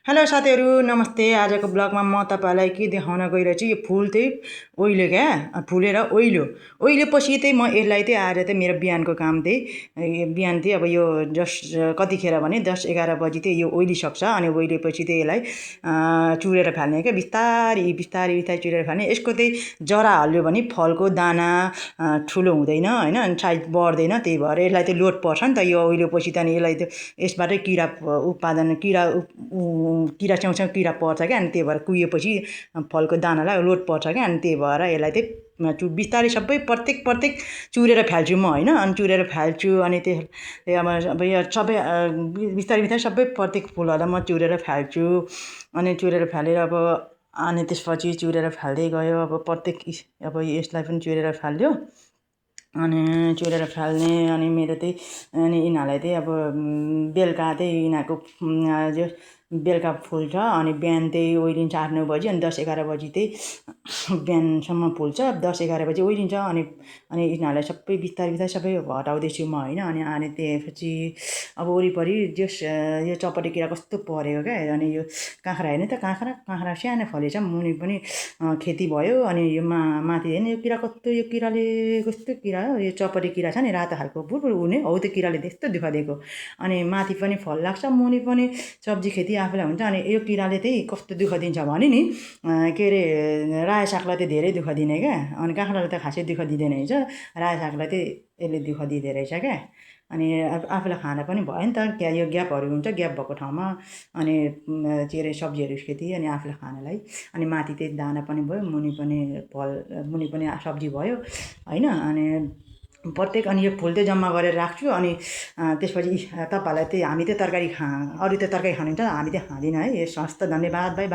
Hello साथीहरू नमस्ते। आजको ब्लगमा म तपाईलाई के देखाउन गइरहेछु। यो फुल चाहिँ ओइल्यो क्या, फुलेर ओइलेपछि चाहिँ म यसलाई चाहिँ आज चाहिँ मेरो बिहानको काम चाहिँ बिहान चाहिँ अब यो कतिखेर भने 10-11 बजी चाहिँ यो ओइलिसक्छ। अनि ओइलेपछि चाहिँ यसलाई चुरेर फाल्ने क्या, बिस्तारै बिस्तारै बिस्तारै चुरेर फाल्ने। यसको चाहिँ जरा हल्यो भने फलको दाना ठुलो हुँदैन हैन, अनि साइज बढ्दैन। त्यही भएर यसलाई चाहिँ लोड पर्छ नि त। यो ओइलेपछि त अनि यसलाई यसबाटै किरा उत्पादन किरा च्याउछ्याउ किरा पर्छ क्या। अनि त्यही भएर कुहिएपछि फलको दानालाई लोड पर्छ क्या। अनि त्यही भएर यसलाई चाहिँ बिस्तारै सबै प्रत्येक चुरेर फाल्छु म हैन। अनि चुरेर फाल्छु अनि त्यो अब यो सबै बिस्तारै बिस्तारै सबै प्रत्येक फुलहरूलाई म चुरेर फाल्छु। अनि चुरेर फालेर अनि त्यसपछि चुरेर फाल्दै गयो। अब प्रत्येक अब यसलाई पनि चुरेर फाल्यो। अनि चुरेर फाल्ने अनि मेरो चाहिँ अनि यिनीहरूलाई चाहिँ अब बेलुका चाहिँ यिनीहरूको बेलुका फुल्छ। अनि बिहान चाहिँ ओइलिन्छ 8-9 बजी। अनि 10-11 बजी चाहिँ बिहानसम्म फुल्छ। 10-11 बजी ओइलिन्छ। अनि यिनीहरूलाई सबै बिस्तारै सबै हटाउँदैछु म हैन। अनि त्यसपछि अब वरिपरि यो चपटे किरा कस्तो परेको क्या। अनि यो काँक्रा हेर्नु त, काँक्रा सानो फलेछ। मुनि पनि खेती भयो। अनि यो माथि हेर्नु यो किरा कस्तो, यो किराले कस्तो किरा हो। यो चपटे किरा छ नि, रातो खालको बुलबुल हुने हौ, त्यो किराले त्यस्तो दुःख दिएको। अनि माथि पनि फल लाग्छ, मुनि पनि सब्जी खेती आफूलाई हुन्छ। अनि यो किराले चाहिँ कस्तो दुःख दिन्छ भने नि के अरे रायो सागलाई चाहिँ धेरै दुःख दिने क्या। अनि काँक्रालाई त खासै दुःख दिँदैन रहेछ, रायो सागलाई चाहिँ यसले दुःख दिँदो रहेछ क्या। अनि आफूलाई खाना पनि भयो नि त, यो ग्यापहरू हुन्छ, ग्याप भएको ठाउँमा अनि के अरे सब्जीहरू खेती अनि आफूलाई खानालाई। अनि माथि चाहिँ दाना पनि भयो, मुनि पनि फल, मुनि पनि सब्जी भयो हैन। अनि प्रत्येक अनि यो फुल चाहिँ जम्मा गरेर राख्छु। अनि त्यसपछि तपाईँहरूलाई चाहिँ हामी चाहिँ तरकारी अरू त तरकारी खानुहुन्छ, हामी चाहिँ खाँदैनौँ है। यस हस्त, धन्यवाद, बाई बाई।